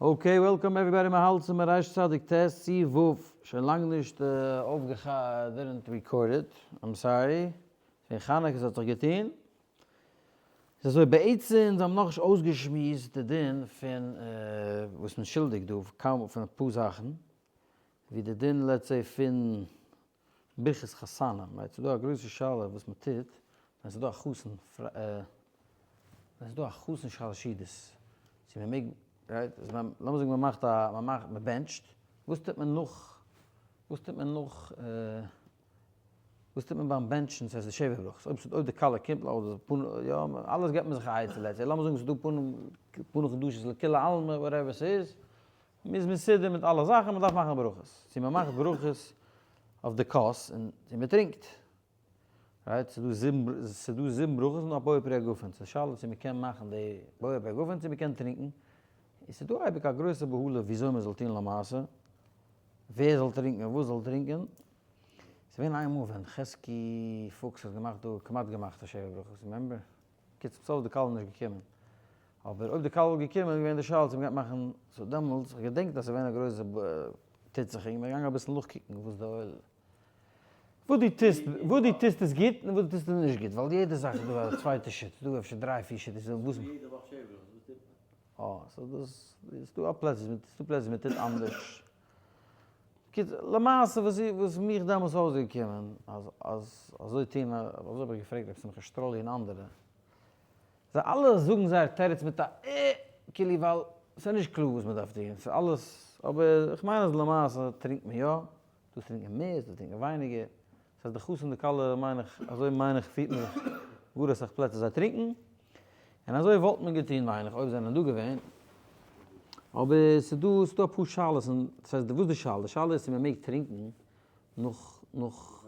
Okay, welcome everybody, מ'האלט צום רייש צדיק ט סי' ו', שוין לאנג נישט אויפגעכא didn't record it, I'm sorry, פון חנוכה ס'האט זיך געטון. איז אזוי, בעצם אונז האבן נאכנישט אויסגעשמועסט די דין פון וואס מ'איז שולדיג דא, כמה פון אפאר זאכן, ווי די דין let's say פון ברכת חתנים, right, ס'איז דא א גרויסע שאלה וואס מ'טוט ווען ס'איז דא א חתן, ווען ס'איז דא א חתן שלשידעס, צו מ'מעג, right, לאמיר זאגן מ'מאכט א, מ'מאכט, מ'בענטשט, וואס טוט מען נאך, וואס טוט מען נאך, וואס טוט מען ביים בענטשן, ס'הייסט די שבע ברכות, אויב אויב די כלה קומט אדער פנים, יא, אלעס געבט מען זיך א עצה let's say, לאמיר זאגן ס'איז דא פנים, פנים חדשות לכולי עלמא, whatever ס'איז, מ'איז מסודר מיט אלע זאכן, מ'דארף מאכן ברכות. צו מ'מאכט ברכות אויף די כוס און צו מ'טרינקט. Right? ס'איז דא זיבן, ס'איז דא זיבן ברכות און א בורא פרי הגפן. ס'איז א שאלה צו מ'קען מאכן די בורא פרי הגפן צו מ'קען טרינקען. און ס'איז דא אייביג א גרויסע בהלה וויאזוי מ'זאל טון למעשה. ווער זאל טרינקען און וואס זאל טרינקען. ס'איז געווען איינמאל ווען חזקי פוקס האט געמאכט דא, כמעט געמאכט א שבע ברכות, remember? קיצור בסוף איז די כלה נישט געקומען. אבער אויב די כלה וואלט געקומען איז געווען די שאלה צו מ'גייט מאכן, so דעמאלטס, איך געדענק אז ס'איז געווען א גרויסע טוט זיך און מ'איז געגאנגען אביסל נאכקוקן וואס די עול, וואס דו טוסט, וואס דו טוסט איז גוט און וואס דו טוסט איז נישט גוט, ווייל יעדע זאך איז דא א צווייטע שיטה, ס'איז דא אפשר דריי פיר שיטות און וואס. יעדע וואך שבע ברכות, וואס טוט מען? אה, so דאס, ס'איז דא א פלעצער, ס'איז דא פלעצער ווי מ'טוט אנדערש. קיצור, למעשה וואס איז מיך דעמאלטס אויסגעקומען אז אז אזוי טוהן, אזוי האב איך געפרעגט רבי שמחה שטראלי און אנדערע, זיי אלע זאגן זייער תירוץ מיט א ע כאילו ווייל ס'איז נישט קלאר וואס מ'דארף טוהן, ס'איז אלעס, אבער איך מיין אז למעשה טרינקט מען יא, דא טרינקט מען מער, דא טרינקט מען ווייניגער, ס'הייסט די חתן די כלה מיין איך, אזוי מיין איך פירט מען זיך גאר אסאך פלעצער זיי טרינקן, און אזוי וואלט מען געטון מיין איך אויב זענען דא געווען, אבער ס'איז דא ס'איז דא אפאר שאלות און ס'הייסט וואס די שאלה? די שאלה איז צו מען מעג טרינקן נאך נאך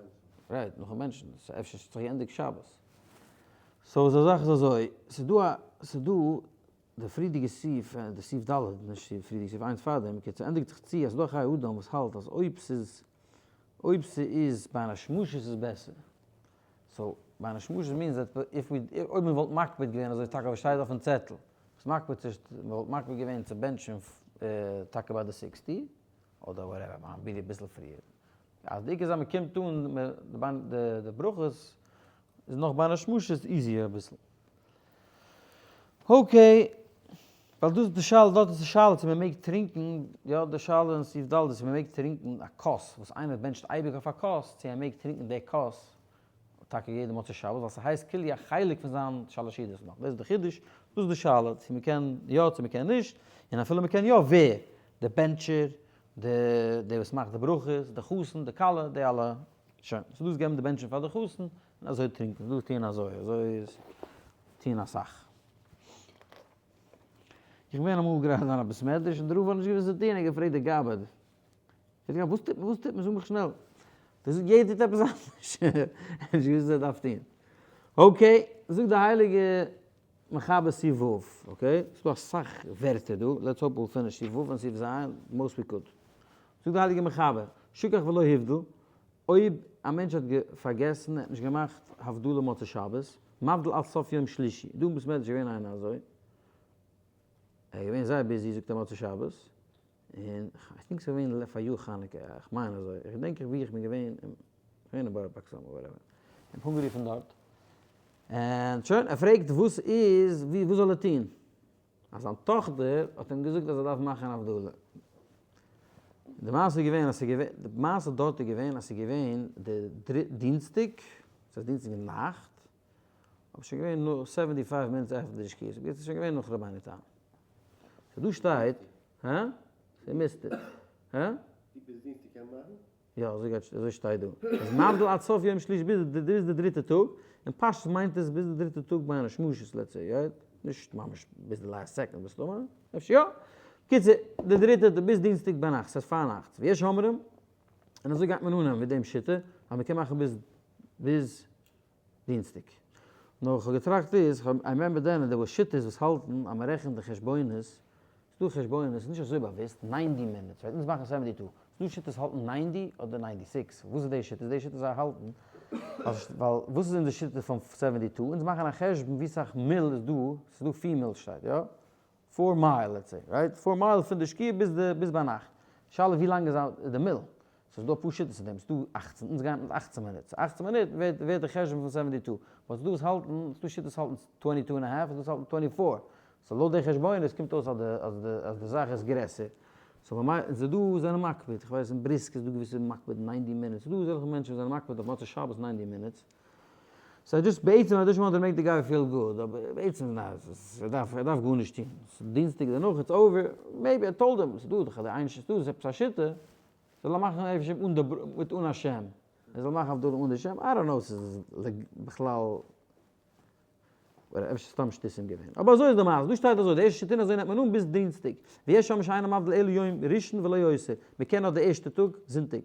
right נאכן בענטשן, ס'איז אפשר ס'האט זיך געענדיגט שבת, so די זאך איז אזוי, ס'איז דא א ס'איז דא די פריערדיגע סעיף, די סעיף ד', נישט די פריערדיגע סעיף, איינס פארדעם, קיצור ענדיגט זיך צו אז ס'איז דא א חיי אדם וואס האלט אז אויב ס'איז אויב ס'איז בין השמשות איז בעסער. So בין השמשות means that if we אויב מ'וואלט מקפיד געווען אזוי טאקע וואס שטייט אויפן צעטל, וואס מקפיד צו מ'וואלט מקפיד געווען צו בענטשן טאקע ביי די sixty, אדער whatever, maybe אביסל פריער. אז די עיקר איז אז מ'קומט אן די ברכות איז נאך בין השמשות easier אביסל. Okay, ווייל דאס איז די שאלה, דארט איז די שאלה צו מען מעג טרינקען, יא די שאלה אין סעיף ד' איז צו מען מעג טרינקען א כוס, וואס איינער בענטשט אייביג אויף א כוס, צו ער מעג טרינקען די כוס טאקע יעדע מוצאי שבת, ווייל ס'הייסט כאילו א חלק פון זיין שלש סעודות נאך, דאס איז די חידוש, דאס איז די שאלה, צו מען קען יא צו מען קען נישט, און אפילו מען קען יא, ווער? די בענטשער, די דער וואס מאכט די ברכות, די חתן, די כלה, די אלע, שוין, ס'איז דא וואס געבן די בענטשן פאר די חתן, און אזוי טרינקען, ס'איז דא וואס טוען אזוי, אזוי איז טוען אסאך. איך בין אמאל געווען אין א בית מדרש און דער רב האט נישט געוואוסט וואס צו טון, ער האט געפרעגט די גבאי, זאגט ער וואס טוט מען, וואס טוט מען, זאג מיך שנעל. דער זאגט יעדער טוט עפעס אנדערש, ער האט נישט געוואוסט וואס ער דארף טון. Okay, זאגט די הייליגע מחבר סעיף ו', okay, ס'איז דא אסאך ווערטער דא, let's hope we'll finish סעיף ו' און סעיף ז', most we could. זאגט די הייליגע מחבר, שכח ולא הבדיל, אויב א מענטש האט פארגעסן, ער האט נישט געמאכט הבדלה מוצאי שבת, מבדיל עד סוף יום שלישי, דא אין בית מדרש איז געווען איינער אזוי, ער איז געווען זייער busy זאגט ער מוצאי שבת, און I think ס'איז געווען פאריאר חנוכה, איך מיין אזוי, איך געדענק איך ווי איך בין געווען, געווען אין בארא פארק somewhere whatever, איך האב אנגערופן דארט, און שוין, ער פרעגט וואס איז, ווי, וואס זאל ער טון? אז זיין טאכטער האט אים געזאגט אז ער דארף מאכן הבדלה. די מעשה איז געווען אז ס'איז געווען, די מעשה דארט איז געווען אז ס'איז געווען די דינסטאג, ס'הייסט דינסטאג נאכט, אבער שוין געווען נאך seventy five minutes after די שקיעה, ס'איז שוין געווען נאך רבינו תם. So דא שטייט, הא? ס'איז מיסטער. הא? ביז דינסטאג קען מען מאכן? יא, אזוי גייט, אזוי שטייט דא. איז מבדיל עד סוף יום שלישי ביז די ביז די דריטע טאג, און פשטות מיינט עס ביז די דריטע טאג בין השמשות let's say, right? נישט ממש ביז די last second מסתמא, אפשר יא. קיצור, די דריטע ביז דינסטאג ביינאכט, ס'הייסט פארנאכטס, ויש אומרים, און אזוי גייט מען אננעמען מיט דעם שיטה, אז מ'קען מאכן ביז ביז דינסטאג. נאר איך האב געטראכט איז, איך האב, I remember then there was שיטות וואס האלטן אז מ'רעכנט די חשבונות, ס'דא חשבונות, ס'איז נישט אזוי באוואוסט, ninety minutes, right? אונז מאכן seventy two. ס'דא שיטות האלטן ninety אדער ninety six. וואס איז די שיטות? די שיטות זיי האלטן אז ווייל וואס איז אונזער שיטה פון seventy two? אונז מאכן א חשבון ווי סאך מיל איז דא, ס'איז דא פיר מיל שטייט, יא? four מייל let's say, right? Four מייל פון די שקיעה ביז די ביז ביינאכט. שאלה ווי לאנג איז די מיל? ס'איז דא אפאר שיטות אין דעם, ס'איז דא 18, אונז גייען מיט 18 מינוט. So 18 מינוט ווערט ווערט די חשבון פון 72. But ס'איז דא וואס האלטן, ס'איז דא שיטות וואס האלטן 22 and a half, ס'איז דא וואס האלטן 24. So לויט די חשבונות קומט אויס אז די אז די אז די זאך איז גרעסער. So ממילא, ס'איז דא וואס זענען מקפיד, איך ווייס אין בריסק איז דא געוויסע מקפיד 90 מינוט, ס'איז דא אזעלכע מענטשן וואס זענען מקפיד אויף מוצאי שבת 90 מינוט. So just בעצם I just want to make the guy feel good, אבער בעצם ניין, ער דארף ער דארף גארנישט טון. ס'איז דינסטאג דערנאך, it's over, maybe I told him, ס'איז דא דאך די איין שיטה, ס'איז עפעס א שיטה, זאל ער מאכן אפשר אן די מיט אן א שם, ער זאל מאכן הבדלה אן די שם, I don't know ס'איז בכלל, אדער אפשר סתם שטותים געווען. אבער אזוי איז די מעשה, דא שטייט אזוי, די ערשטע שיטה און אזוי נעמט מען אן ביז דינסטאג. ויש שם שאינו מבדיל אלא יום ראשון ולא יותר, מען קען נאר די ערשטע טאג, זונטאג.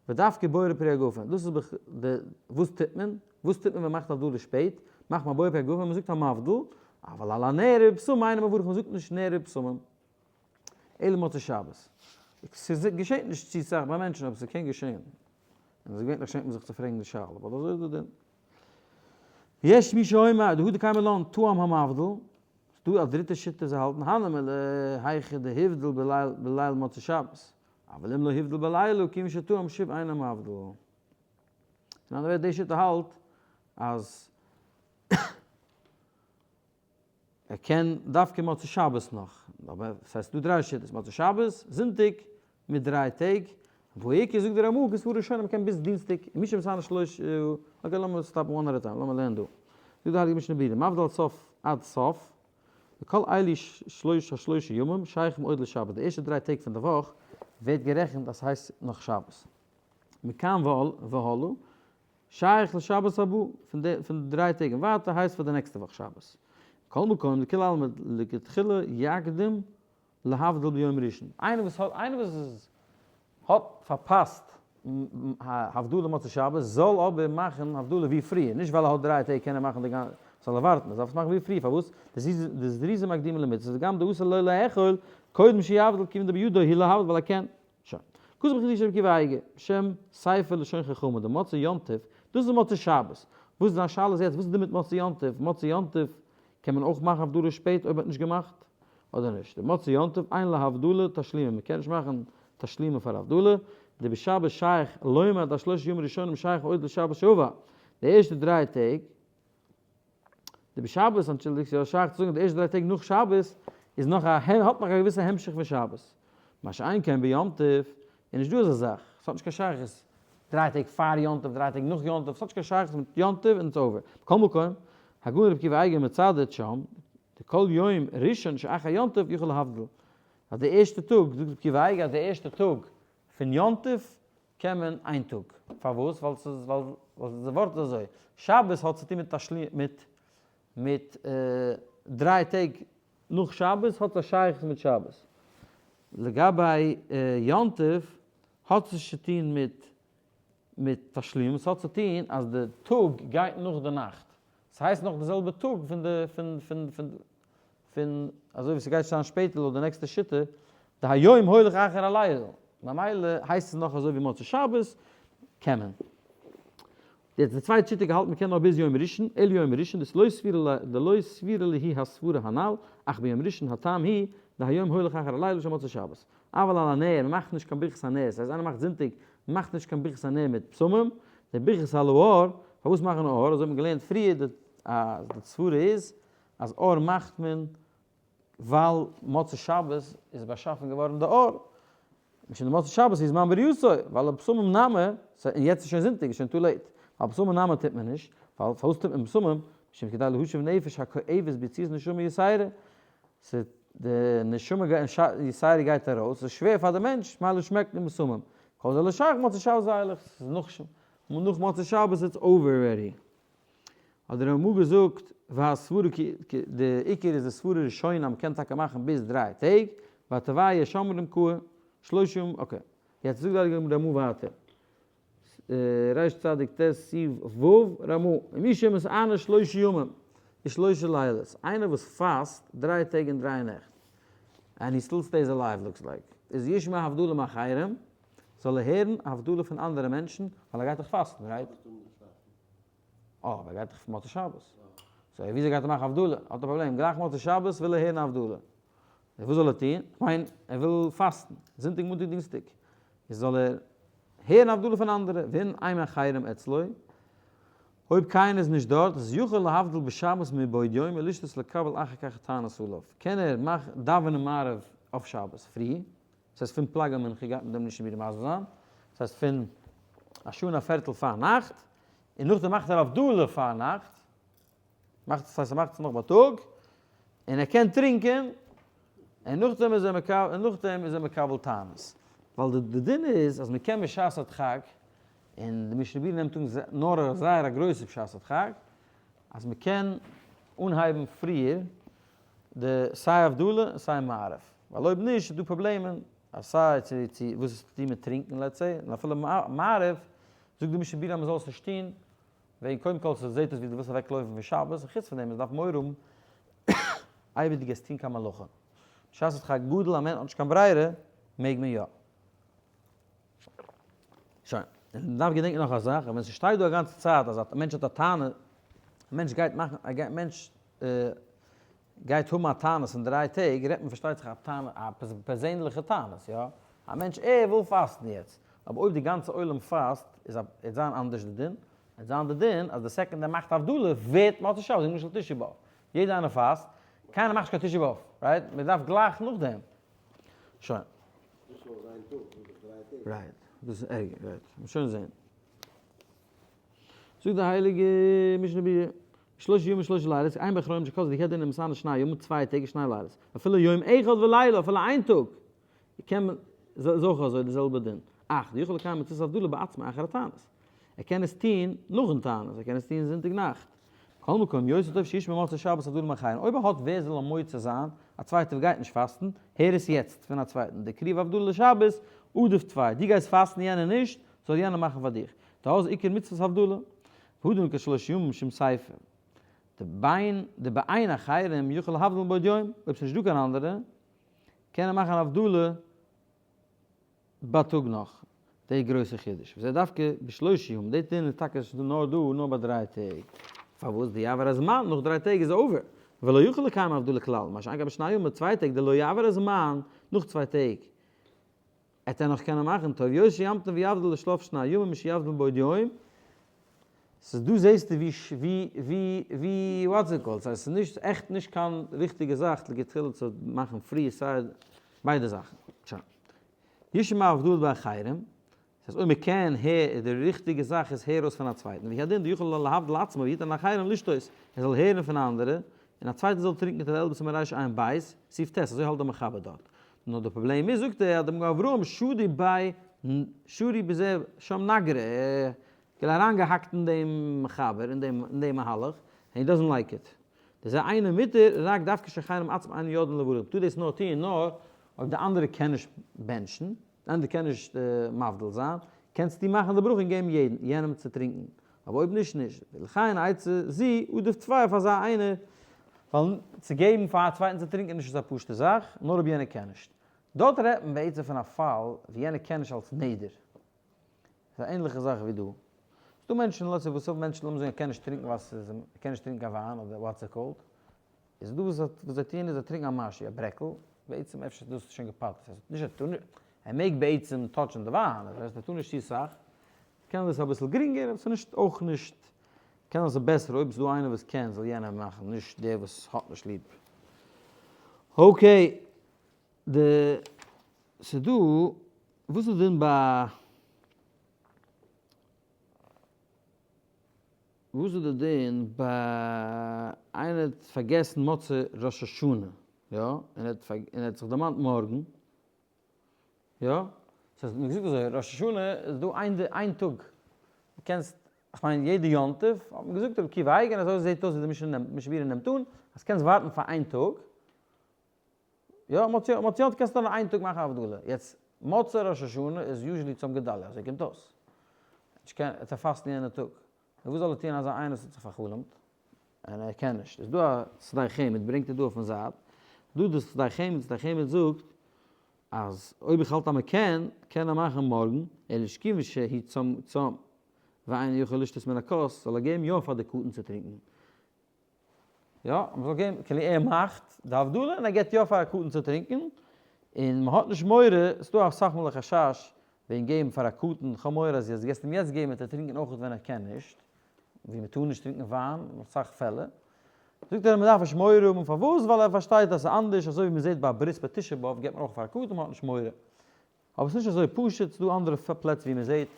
ודווקא בורא פרי הגפן, דאס איז בכ ד, וואס טוט מען? וואס טוט מען ווען מ'מאכט הבדלה שפעט? מאכט מען בורא פרי הגפן און מ'זאגט המבדיל, אבל על הנר ובשמים אינו מברך, מ'זאגט נישט נר ובשמים. אלא מוצאי שבת. ס'געשעט נישט צו סאך ביי מענטשן אבער ס'קען געשען. און עס געווענליך שעמט מען זיך צו פרעגן די שאלה, אבער אזוי איז די דין. יש מי שאומר, דהא דקיימא לן טעם המבדיל, ס'דא א דריטע שיטה זיי האלטן הני מילי היכא דהבדיל בליל מוצאי שבת, אבל אם לא הבדיל בלילה כיוון שטעם שוב אינו מבדיל. אין אנדערע ווערטער די שיטה האלט אז ער קען דווקא מוצאי שבת נאך, אבער ס'הייסט ס'דא דריי שיטות, מוצאי שבת, זונטאג, מיט דריי טעג, והעיקר זאגט דער רמ"א כסברה ראשונה מ'קען ביז דינסטאג, און מי שמסענה שלוש, okay לאמיר stop ן one at a time, לאמיר לערנען דא. זאגט די הייליגע משנה ברורה, מבדיל עד סוף עד סוף, וכל אלו שלוש השלושה ימים שייכים עוד לשבת, די ערשטע דריי טעג פון די וואך ווערט גערעכנט אז ס'הייסט נאך שבת. מכאן והלאה, שייך לשבת הבא, פון די פון די דריי טעג און ווייטער הייסט פאר די נעקסטע וואך שבת. כל מקום דכולי עלמא לכתחילה יקדים להבדיל ביום ראשון. איינער וואס האט איינער וואס איז האט פארפאסט הבדלה מוצאי שבת זאל אבער מאכן הבדלה ווי פריער, נישט ווייל ער האט דריי טעג קען ער מאכן די גאנ זאל ער ווארטן, ער דארף עס מאכן ווי פריער, פארוואס? די זריזים מקדימים למצוות, וגם דאסור לו לאכול קודם שיבדיל כיוון דבידו הוא להבדיל ווייל ער קען. שוין. כתב חידושי רבי עקיבא אייגער, בשם ספר לשון חכמים, די מוצאי יום טוב, דאס איז מוצאי שבת. וואס דיין שאלה איז יעצט, וואס איז די מיט מוצאי יום טוב? מוצאי יום טוב קען מען אויך מאכן הבדלה שפעט אויב מען האט נישט געמאכט, אדער נישט? די מוצאי יום טוב אין להבדלה תשלומים, מען קען נישט מאכן תשלומים פאר הבדלה, דבשבת שייך לומר דהשלושה ימים ראשונים שייך עוד לשבת שעבר, די ערשטע דריי טעג, דבשבת, אנטשולדיגט, יא שייך צו זאגן די ערשטע דריי טעג נאך שבת איז נאך א האט נאך א געוויסע המשך פון שבת. מה שאין כן ביום טוב איז נישט דא אזא זאך, ס'האט נישט קיין שייכות דריי טעג פאר יום טוב, דריי טעג נאך יום טוב, ס'האט נישט קיין שייכות מיט יום טוב און it's over. מכל מקום, הגאון רבי עקיבא אייגער מצדד שם, דכל יום ראשון שאחר יום טוב יכול להבדיל. אז די ערשטע טאג, זאגט רבי עקיבא אייגער אז די ערשטע טאג פון יום טוב קען מען איין טאג. פארוואס? ווייל ס'איז ווייל די ווארט איז אזוי. שבת האט צוטון מיט תשלי מיט מיט דריי טעג נאך שבת האט א שייכות מיט שבת. לגבי יום טוב האט עס נישט צוטון מיט מיט תשלום, ס'האט צוטון אז די טאג גייט נאך די נאכט. ס'הייסט נאך די זעלבע טאג פון די פון פון פון פון אזוי ווי ס'גייט שטיין שפעטער לויט די נעקסטע שיטה, דהיום הולך אחר הלילה, ממילא הייסט עס נאך אזוי ווי מוצאי שבת, קען מען. יעצט די צווייטע שיטה געהאלטן מ'קען נאר ביז יום ראשון, אלא יום ראשון דאס לא סבירא דלא סבירא להו הסברה הנ"ל, אך ביום ראשון הטעם הוא דהיום הולך אחר הלילה של מוצאי שבת. אבל על הנר, מ'מאכט נישט קיין ברכת הנר, ס'הייסט איינער מאכט זונטאג, מ'מאכט נישט קיין ברכת הנר מיט בשמים, די ברכת על האור, פארוואס מאכן אור, אזוי האט מען געלערנט פריער אז די סברה איז אז אור מאכט מען ווייל מוצאי שבת איז באשאפן געווארן די אור, משום די מוצאי שבת איז זמן בריאתו, ווייל בשמים נמי, און יעצט איז שוין זונטאג איז שוין too late, ווייל בשמים נמי טוט מען נישט, ווייל פארוואס טוט מען בשמים, משום כדי להשיב נפש הכואבת ביציאת נשמה יתירה, די נשמה יתירה גייט ארויס, ס'איז שווער פאר די מענטש, מילא שמעקט מען בשמים, כל זה לא שייך מוצאי שבת ואילך, ס'איז נאך מוצאי שבת it's over already. האט דער רמ"א געזאגט, והסברה כי די עיקר איז די סברה ראשונה אז מ'קען טאקע מאכן ביז דריי טעג, והתווה יש אומרים קוה שלושים, okay. יעצט זאגט דער רמ"א ווייטער, ריש צדיק ט סי' ו' רמ"א, ומי שמתענה שלושה ימים ושלושה לילות, איינער וואס פאסט דריי טעג און דריי נעכט, and he still stays alive looks like, איז ישמע הבדלה מאחרים, זאל ער הערן הבדלה פון אנדערע מענטשן, ווייל ער גייט דאך פאסטן, right? אה, אבער ער גייט דאך מוצאי שבת. So וויאזוי גייט ער מאכן הבדלה? האט א פראבלעם, גלייך מוצאי שבת וויל ער הערן הבדלה. וואס זאל ער טון? כ'מיין, ער וויל פאסטן, זונטאג מאנטאג דינסטאג, איז זאל ער הערן הבדלה פון אנדערע, ואם אין אחרים אצלו, אויב קיינער איז נישט דארט, איז יכול להבדיל בשבת מבעוד יום ולשתות ולקבל אחר כך תענית עליו, קען ער מאכן דאווענען מעריב אויף שבת פרי, דאס הייסט פון פלג המנחה גייט מען דעם נישט מיר מסביר זיין, דאס הייסט פון א שעה און א פערטל פאר נאכט, און נאכדעם מאכט ער הבדלה פאר נאכט, מאכט עס הייסט ער מאכט עס נאך בייטאג, און ער קען טרינקען, און נאכדעם איז ער מקבל, און נאכדעם איז ער מקבל תענית. ווייל די דין איז אז מען קען בשעת הדחק, און די משנה ברורה נעמט אן נאר א זייער א גרויסע בשעת הדחק, אז מען קען אנהייבן פריער די סיי הבדלה און סיי מעריב. ווייל אויב נישט איז דא פראבלעמען, אז סיי צו צו וואס עס טוט מיט טרינקען let's say, און אפילו מעריב, זאגט די משנה ברורה אז מען זאל עס נישט טון, וועגן קודם כל ס'זעט אויס ווי דו ווילסט אוועק לויפן פון שבת, און חוץ פון דעם עס דארף מורא האבן אייביג דו גייסט טון קיין מלאכה. בשעת הדחק גדול א מענטש האט נישט קיין ברירה מעג מען יא. שוין. און מען דארף געדענקען נאך א זאך, אז ווען ס'שטייט דא א גאנצע צייט אז א מענטש האט א טענה, א מענטש גייט מאכן, א מענטש גייט האבן א תענית אין דריי טעג, רעדט מען פארשטייט זיך א טענה, א פערזענליכע תענית, יא? א מענטש ער וויל פאסטן יעצט, אבער אויב די גאנצע עולם פאסט, איז א, וועט זיין אנדערש די דין, וועט זיין די דין אז די second ער מאכט הבדלה ווערט מוצאי שבת, ווי למשל תשעה באב, יעדער איינער פאסט, קיינער מאכט נישט קיין תשעה באב, right? מען דארף גלייך נאכדעם. שוין. דאס איז נאר איין טאג, דאס איז דריי טעג. right, דאס איז ערגער, right, מ'וועט שוין זען. זאגט די הייליגע משנה ברורה, שלושה ימים ושלושה לילות, אין באחרונים שכתבו ידען ומסענה שני ימים, צוויי טעג און שני לילות. אפילו יום אחד ולילה, אפילו איין טאג, קען מען, איז אויך אזוי די זעלבע דין. אך, דיכול לקיים מצות הבדלה בעצמו אחר התענית. ער קען עס טוהן נאכן תענית, ער קען עס טוהן זונטאג נאכט. מכל מקום, יותר טוב שישמע מוצאי שבת הבדלה מאחרים. אויב ער האט ווער זאל אים מוצא זיין, א צווייטער גייט נישט פאסטן, הער עס יעצט פון א צווייטן, דקריב הבדלה לשבת, עדיף טפי, דו גייסט פאסטן יענער נישט, זאל יענער מאכן פאר דיך. דאס עיקר מצוות הבדלה. והדין כשלש ימים משום סיפא. דבין דבאין אחרים יוכל להבדיל מבעוד יום, אויב ס'נישט דא קיין אנדערע, קען ער מאכן הבדלה בייטאג נאך. די גרויסע חידוש. וזה דווקא בשלוש ימים, די דין איז טאקע נאר דא נאר ביי דריי טעג. פארוואס דיעבר הזמן, נאך דריי טעג איז over. ולא יוכל לקיים הבדלה כלל, מה שאין כן בשני ימים, צוויי טעג דלא יעבר הזמן, נאך צוויי טעג. עט ער נאך קענען מאכן טוב יותר שימתין ויבדיל לשלוף שני ימים משיבדיל בעוד יום, ס'איז דא זעהסטו ווי ווי ווי ווי what's it called, ס'איז נישט עכט נישט קיין ריכטיגע זאך לכתחילה צו מאכן פרי סיי ביידע זאכן. שוין. ישמע הבדלה באחרים, ס'הייסט אויב מ'קען הער די ריכטיגע זאך איז הער אויס פון א צווייטן, והוא הדין דיכול להבדיל עצמו ויתן לאחרים לשתות, ער זאל הערן פון אנדערע, און א צווייטער זאל טרינקען כדלהלן בסימן רע"ב, סעיף ט', אזוי האלט דער מחבר דארט. נאר די פראבלעם איז זאגט ער אז דער מגן אברהם שדי ביי שרי בזה שם נגרא, ער האט אריינגעהאקט אין דעם מחבר, אין דעם אין דעם מהלך, and he doesn't like it. דזה אינו מותר רק דווקא שאחרים עצמם אינם יודעים לברך, מ'טאר דאס נאר טון נאר אויב די אנדערע קען נישט בענטשן. און דו קענסט נישט מבדיל זיין, קענסטו מאכן די ברכה און געבן יעדן, יענעם צו טרינקען, אבער אויב נישט, נישט. ולכן עצה זו עדיף טפי אויף אזא איינער, ווייל צו געבן פאר א צווייטן צו טרינקען איז נישט אזא פשוטע זאך, נאר אויב יענער קען נישט. דארט רעדט מען בעצם פון א פאל ווי יענער קען נישט אלס נדר. ס'איז א ענליכע זאך ווי דא. ס'דא מענטשן, let's say וואס האבן מענטשן, לאמיר זאגן ער קען נישט טרינקען ווייל ס'איז אים, ער קען נישט טרינקען קיין וויין אדער what's it called, איז דא וואס וואס זיי טוען איז זיי טרינקען א משהו, א ברעקל, בעצם אפשר דאס איז שוין געפאטערט, ס'הייסט נישט ער טאר נישט, ער מעג בעצם touch ן די וויין, דאס הייסט ער טאר נישט צו סאך, קען דאס אביסל גרינגער, אבער ס'איז נישט אויך נישט, קען זיין ס'איז בעסער אויב ס'איז דא איינער וואס קען זאל יענער מאכן, נישט דער וואס האט נישט ליב. okay, די, ס'איז דא, וואס איז דין ביי. וואס איז די דין ביי איינער האט פארגעסן מוצאי ראש השנה, יא, און ער האט און ער האט זיך דערמאנט מארגן, יא, ס'הייסט מ'האט געזאגט אזוי, ראש השנה איז דא איין איין טאג, דו קענסט, כ'מיין יעדע יום טוב, האט מען געזאגט רבי עקיבא אייגער אזוי זעט אויס ווי די משנה נעמט, משנה ברורה נעמט אן, אז קענסט ווארטן פאר איין טאג, יא, מוצאי יום טוב קענסטו נאר איין טאג מאכן הבדלה, יעצט מוצאי ראש השנה איז usually צום גדליה, אזוי קומט אויס. נישט קען, ער פאסט יענע טאג. נו וואס זאל ער טון אזא איינער וואס האט זיך פאר'חלומ'ט און ער קען נישט. איז דא א שדי חמד ברענגט ער דא אויפן זייט, דא די שדי חמד, שדי חמד זאגט אז אויב איך האלט אז מען קען, קען ער מאכן מארגן, אלא שכיוון שהוא צם צם ואינו יכול לשתות מן הכוס, זאל ער געבן יא פאר די קטן צו טרינקען. יא, מ'זאל געבן, כאילו ער מאכט די הבדלה און ער געבט יא פאר א קטן צו טרינקען, און מ'האט נישט מורא, ס'דא אסאך מאל א חשש וועגן געבן פאר א קטן, כ'האב מורא אז יעצט געסט אים יעצט געבן וועט ער טרינקען אויך ווען ער קען נישט, ווי מ'טאר נישט טרינקען וויין אין אסאך פעלער, זאגט ער מ'דארף נישט מורא האבן, פארוואס? ווייל ער פארשטייט אז ס'איז אנדערש, אזוי ווי מ'זעט ביי ברית ביי תשעה באב געבט מען אויך פאר א קטן, מ'האט נישט מורא. אבער ס'איז נישט אזוי פשוט, ס'דא אנדערע פלעצער ווי מ'זעט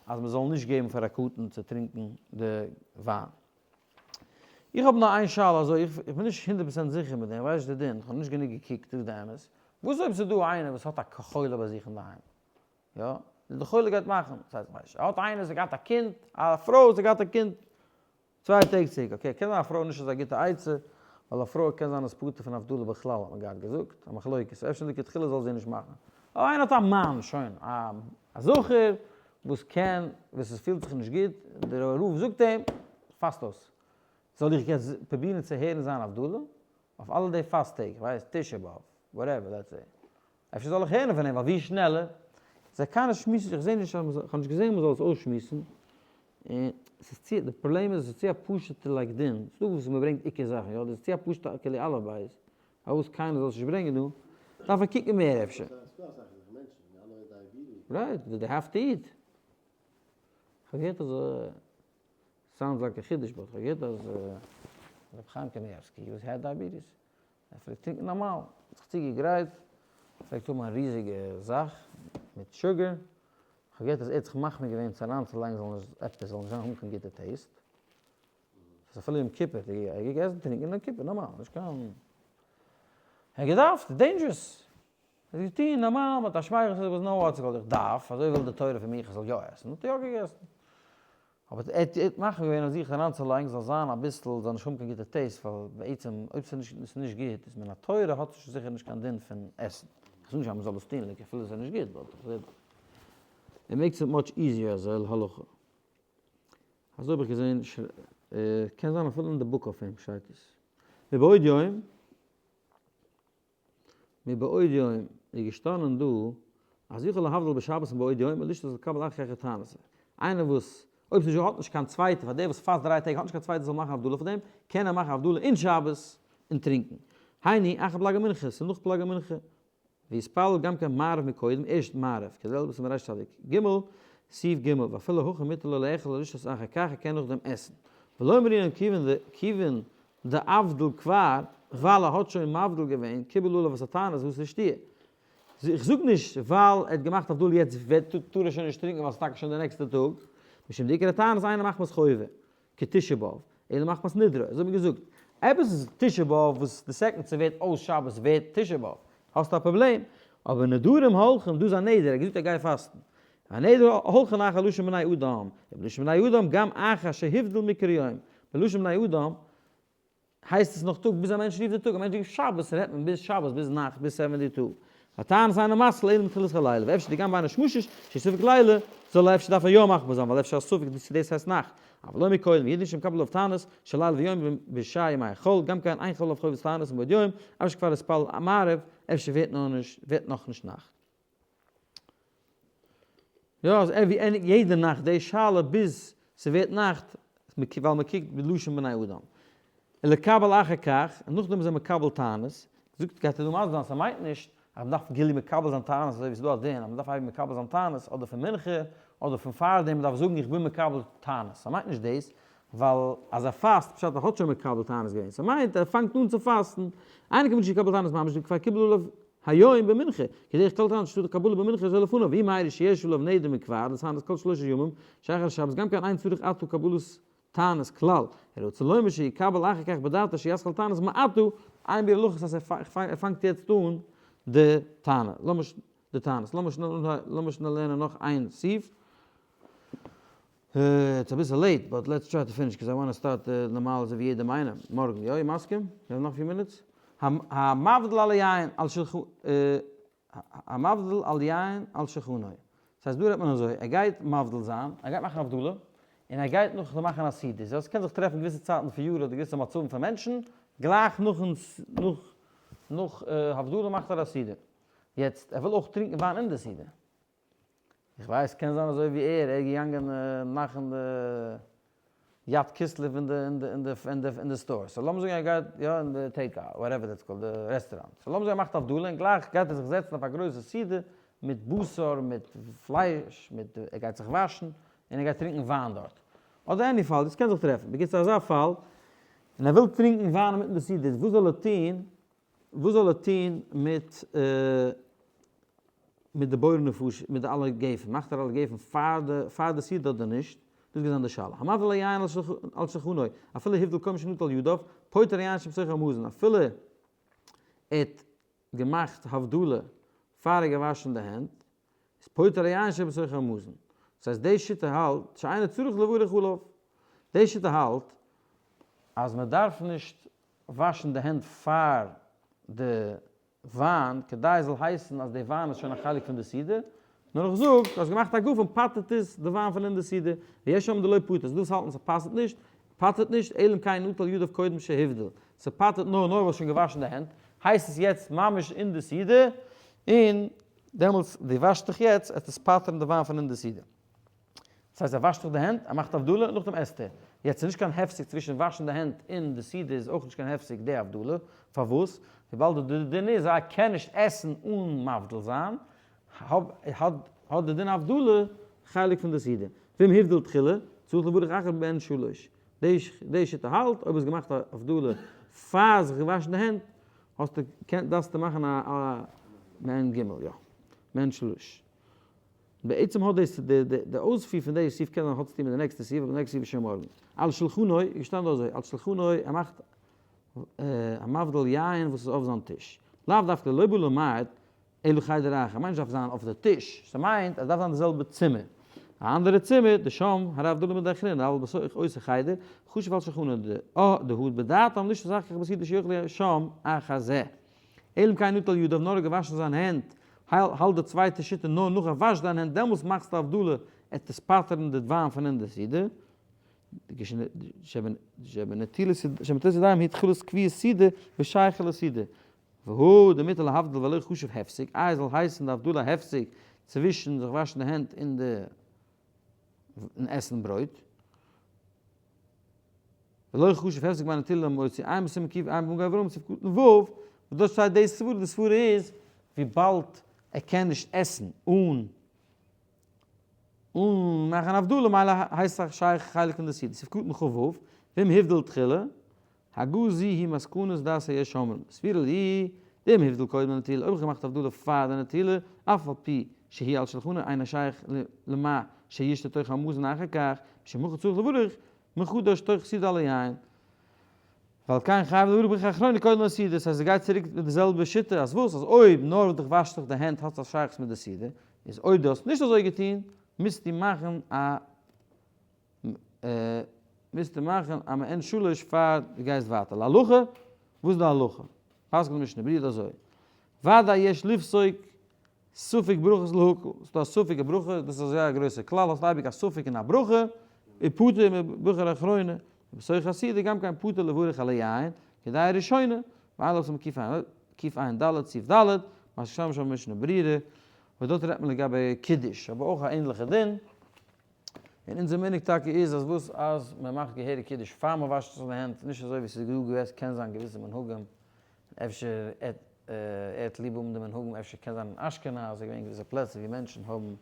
אז מ'זאל נישט געבן פאר א קטן צו טרינקען די וויין. איך האב נאר איין שאלה אזוי, איך בין נישט הונדערט פראצענט זיכער מיט דעם, איך ווייס נישט די דין, איך האב נישט גענוג געקוקט, זאג די אמת, וואס אויב ס'איז דא איינער וואס האט א חולה ביי זיך אינדערהיים, יא, די חולה גייט מאכן, דאס הייסט איך ווייס נישט, ער האט איינער וואס האט געהאט א קינד, א פרוי וואס האט געהאט א קינד, צוויי טעג צוריק, okay, קען זיין א פרוי נישט אזא גוטע עצה, ווייל א פרוי קען זיין איז פטור פון הבדלה בכלל האט מען געהאט געזאגט, א מחלוקת, אפשר לכתחילה זאל זי נישט מאכן. אבער איינער האט א מאן, שוין, א זכר, וואס קען, וואס עס פילט זיך נישט גוט, דער רב זאגט אים, פאסט אויס. זאל איך יעצט פרובירן צו הערן זיין הבדלה? אויף אלע די פאסט טעג, איך ווייס, תשעה באב, whatever, let's say. אפשר זאל איך הערן פון אים, ווייל ווי שנעלער, זיי קיינער שמועסט נישט, איך זע נישט אז מ'זאל, איך האב נישט געזען מ'זאל עס אויסשמועסן, און ס'איז צו, די פראבלעם איז עס איז צו א פשוט'ע like דין, ס'דא וואס מ'ברענגט עיקר זאכן, יא, דאס איז צו א פשוט'ע כאילו אלף בית, פארוואס קיינער זאל עס נישט ברענגען דא, דארף מען קוקן מער אפשר. Right, they have to eat. כ'האב געהערט אז sounds like א חידוש but כ'האב געהערט אז רבי חיים קנייבסקי וואס האט diabetes ער פלעגט טרינקען נארמאל, האט זיך צוגעגרייט, פלעגט האבן א ריזיגע זאך מיט sugar, כ'האב געהערט אז ער האט זיך מחמיר געווען צו אריינצולייגן זאל נישט עפעס זאל נישט זיין האבן קיין גוטע taste, ס'איז אפילו יום כיפור האט ער געגעסן טרינקען יום כיפור נארמאל, נישט קיין, ער האט געדארפט, dangerous, ער האט געטון נארמאל מיט א שמייכל ס'איז וואס נאר וואטס איך דארף, אזוי וויל די תורה פון מיך איך זאל יא עסן, האט ער יא געגעסן. אבער ער האט מחמיר געווען אויף זיך אריינצולייגן זאל זיין אביסל, זאל נישט האבן קיין גוטע taste, ווייל בעצם אויב ס'איז נישט ס'איז נישט גוט, איז מן התורה האט עס זיכער נישט קיין דין פון עסן. איך זאג נישט אז מ'זאל עס טון, like אפילו ס'איז נישט גוט, but איך זאג it makes it much easier אזוי להלכה. אזוי האב איך געזען, קען זיין אפילו אין די book אויף אים שטייט עס. מבעוד יום. מבעוד יום איז געשטאנען דא אז יכול להבדיל בשבת מבעוד יום ולשתות ולקבל אחר כך תענית. איינער וואס אויב ס'נישט האט נישט קיין צווייטע פאר דער וואס פאסט דריי טעג האט נישט קיין צווייטע זאל מאכן הבדלה פאר דעם קען ער מאכן הבדלה אין שבת און טרינקען. היינו אחר פלג המנחה ס'איז נאך פלג המנחה ויתפלל גם כן מעריב מקודם ערשט מעריב כדלהלן בסימן רצ ג סעיף ג ואפילו הכי מותר לו לאכול ולשתות אחר כך ער קען נאכדעם עסן ולא אמרינן כיוון דאבדיל כבר, ווייל ער האט שוין מבדיל געווען, קיבל עליו את התענית וואס איז שתיה. איך זאג נישט ווייל ער האט געמאכט הבדלה יעצט וועט טאר ער שוין נישט טרינקען ווייל ס'איז טאקע שוין די נעקסטע טאג, משום דעיקר התענית אינו מחמת חובה, כתשעה באב, אלא מחמת נדרו, אזוי האט מען געזאגט. עפעס איז תשעה באב וואס די second ס'ווערט אויס שבת ווערט תשעה באב, האסטו א פראבלעם, אבער נדרים הולכים, דא איז א נדר, ער האט געזאגט ער גייט פאסטן. הנדר הולכין אחר לשון בני אדם, ובלשון בני אדם גם אחר שהבדיל מקרה יום, בלשון בני אדם הייסט עס נאך טאג ביז א מענטש רופט די טאג, א מענטש רופט שבת רעדט מען ביז שבת ביז נאכט ביז seventy two, והתענית אינה מתחיל אלא מתחילת הלילה, ואפשר דגם בין השמשות שספק לילה, זאל ער אפשר דארף ער יא מחמיר זיין ווייל אפשר א ספק צו דאס הייסט נאכט, אבל לא מקודם, וידעו שמקבל עליו תענית של לילה ויום בשאר ימי החול, גם כן אין חל עליו חובת תענית מבעוד יום, אף שכבר התפלל מעריב, אפשר ווערט נאכנישט נאכט. יא, אז ער ווי ענדיגט יעדע נאכט די שאלה ביז ס'ווערט נאכט, ווייל מ'קוקט בלשון בני אדם. ולקבל אחר כך, און נאכדעם איז ער מקבל תענית, זאגט גייט ער דא מסביר זיין ס'מיינט נישט אז מ'דארף גילוי מקבל זיין תענית אזוי ווי ס'איז דא א דין אז מ'דארף אייביג מקבל זיין תענית אדער פון מנחה אדער פון פארדעם מ'דארף זאגן איך בין מקבל תענית, ס'מיינט נישט דאס, ווייל אז ער פאסט פשט ער האט שוין מקבל תענית געווען, ס'מיינט ער פאנגט אן צו פאסטן, איינער קען נישט מקבל תענית ממש דכבר קיבל עליו היום במנחה, כדרך כל תענית שתו קבלה במנחה זו לפניו, ואם היירי שיש עליו נדר מכבר, לתענית כל שלושה ימים, שאחר השבת, גם כן אין צריך עתה קבלת תענית כלל, אלא רוצה לומר שיקבל אחר כך בדעתו שיתחיל תענית מעתה, אין ביאור הלכות אז ער פאנגט יעצט אן די טענה. די תענית. לאמיר שנעל לערנען נאך איין סעיף. It's אביסל late, but let's try to finish, 'cause I want start נארמאל אזוי ווי יעדעם איינעם, מארגן, יא? איר מסכים? מיר האבן נאך few minutes. המבדיל על יין על שלחנו, המבדיל על יין על שלחנו. דאס הייסט דא רעדט מען אזוי, ער גייט מבדיל זיין, ער גייט מאכן הבדלה, און ער גייט נאכדעם מאכן א סעודה. סאו עס קען זיך טרעפן געוויסע צייטן פון יאר אדער געוויסע מצבים פון מענטשן, גלייך נאכן נאך נאך הבדלה מאכט ער א סעודה. יעצט ער וויל אויך טרינקען וויין אין די סעודה. איך ווייס קען זיין אזוי ווי ער, ער איז געגאנגען מאכן די י"ט כסלו אין די אין די אין די אין די אין די store, so לאמיר זאגן ער גייט יא אין די take out whatever that's called די רעסטוראנט, so לאמיר זאגן ער מאכט הבדלה און גלייך גייט ער זיך זעצן אויף א גרויסע סעודה מיט בשר מיט פלייש מיט ער גייט זיך וואשן און ער גייט טרינקן וויין דארט, אדער any פאל, דאס קען זיך טרעפן, בקיצור אזא פאל, און ער וויל טרינקן וויין אינמיטן די סעודה, וואס זאל ער טון, וואס זאל ער טון מיט מיט די בורא נפש, מיט די אלע גפן, מאכט ער אלע גפן פאר די פאר די סעודה אדער נישט, דאס גייט זיין די שאלה, המבדיל היין על שלחנו, אפילו הבדיל קודם שנטל ידיו, פוטר היין שבתוך המזון, אפילו ער האט געמאכט הבדלה פאר ער געוואשן די הענט, איז פוטר היין שבתוך המזון. דאס הייסט די שיטה האלט שאינו צריך לברך עליו. די שיטה האלט אז מען דארף נישט וואשן די הענט פאר די וויין כדי עס זאל הייסן אז די וויין איז שוין א חלק פון די סעודה, נאר איך זאג, דו האסט געמאכט א גפן פטר'ט עס די וויין פון אין די סעודה, ויש אומרים דלא פטר, ס'דא וואס האלטן ס'פסל'ט נישט, פטר'ט נישט, אלא אם כן נטל ידיו קודם שהבדיל, ס'פטר'ט נאר נאר וואס שוין געוואשן די הענט, הייסט עס יעצט ממש אין די סעודה, און דעמאלטס דו וואשסט דיך יעצט, עט עס פטר'ן די וויין פון אין די סעודה. דאס הייסט ער וואשט זיך די הענט, ער מאכט הבדלה, נאכדעם עסט ער. יעצט איז נישט קיין הפסק צווישן וואשן די הענט און די סעודה איז אויך נישט קיין הפסק די הבדלה, פארוואס? וויבאלד די דין איז אז ער קען נישט עסן אן מבדיל זיין, האט די דין הבדלה חלק פון די סעודה. ואם הבדיל תחילה, צריך לברך אחר מעין שלש. די שיטה האלט, אויב האסט געמאכט א הבדלה פאר זיך געוואשן די הענט, האסטו דארפסטו מאכן א מעין ג' יא, מעין שלש. בעצם האט דאס די די אויספיר פון די סעיף קען זיין האט צוטון מיט די נעקסטע סעיף אבער די נעקסטע סעיף איז שוין מארגן. על שלחנו איז געשטאנען דא אזוי על שלחנו ער מאכט המבדיל יין וואס איז אויף זיין טיש. לאו דווקא לא בא למעט אלא חדר אחר מיינט נישט דארף זיין אויף די טיש ס'מיינט אז דארף זיין די זעלבע צימער. א אנדערע צימער דשם הרב דלא מדאחרינא אבל בתוך אותו חדר חשוב על שלחנו דהא בדעתם נישט אזאך כך בסעודה שיאכלו שם אחר זה. אלא אם כן נטל ידיו נאר ער געוואשן זיין הענט, האלט די צווייטע שיטה נאר נאך ער וואשט זיין הענט דעמאלס מאכסטו הבדלה עט עס פטר'ן די וויין פון אין די סעודה, שבנטילת ידיים היא תחילת קביעת סעודה ושייכא לסעודה, והא דמותר להבדיל ולא חשוב הפסק, איי עס זאל הייסן די הבדלה א הפסק צווישן זיך וואשן די הענט און די און עסן ברויט. ולא חשוב הפסק בין נטילה למוציא, עיין בסימן קוף עיין במגן אברהם סעיף קטן ו', וואס דארט שטייט די סברה, די סברה איז וויבאלד ער קען נישט עסן אן אן מאכן הבדלה מילא הייסט עס שייך חלק פון די סעודה, סעיף קטן כ ו, ואם הבדיל תחילה, הגה זו היא מסקנת דעת היש אומרים, סבירא לי, דאם הבדיל קודם לנטילה, אויב איך געמאכט הבדלה פאר די נטילה, אף על פי שהיא על שלחנו אינה שייך למה שישתה תוך המזון אחר כך, משום הכי צריך לברך מחדש תוך סעודה על היין. ועל כן חייב לברך ברכה אחרונה קודם לסעודה, ס'הייסט ס'גייט צוריק מיט די זעלבע שיטה, אז וואס? אז אויב נאר דו וואשסט דיך די הענט האסטו א שייכות מיט די סעודה, איז אויב דו האסט נישט אזוי געטון, מוזטו מאכן א מוזטו מאכן א מעין שלש פאר דו גייסט ווייטער. להלכה, וואס איז די הלכה? פסק'נט די משנה ברורה אזוי, ודאי יש לפסוק ספק ברכות להקל, ס'איז דא א ספק אין ברכה, דאס איז א זייער גרויסע כלל, האסט אייביג א ספק אין א ברכה, ופטור מברכה אחרונה, ובתוך הסעודה גם כן פטור לברך על היין, כדעה ראשונה, ועיין עליו סימן קע"ד סעיף ד', מה ששם שם משנה ברורה, וואס דארט רעדט מען לגבי קידוש, אבער אויך א ענליכע דין, און אונזער מנהג טאקע איז אז וואס אז מען מאכט געהעריג קידוש פאר מען וואשט זיך די הענט, נישט אזוי ווי ס'איז דא געוועז קען זיין געוויסע מנהגים, אפשר ער האט ליב האבן די מנהגים אפשר קען זיין אין אשכנז איז געווען געוויסע פלעצער ווי מענטשן האבן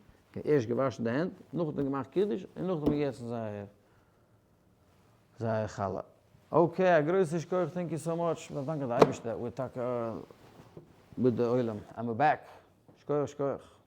ערשט געוואשן די הענט נאכדעם געמאכט קידוש און נאכדעם געגעסן זייער זייער חלה. okay א גרויסע שכוח thank you so much, מ'דארף דאנקען די אייבערשטער we're טאקע מיט די עולם and we're back, שכוח שכוח.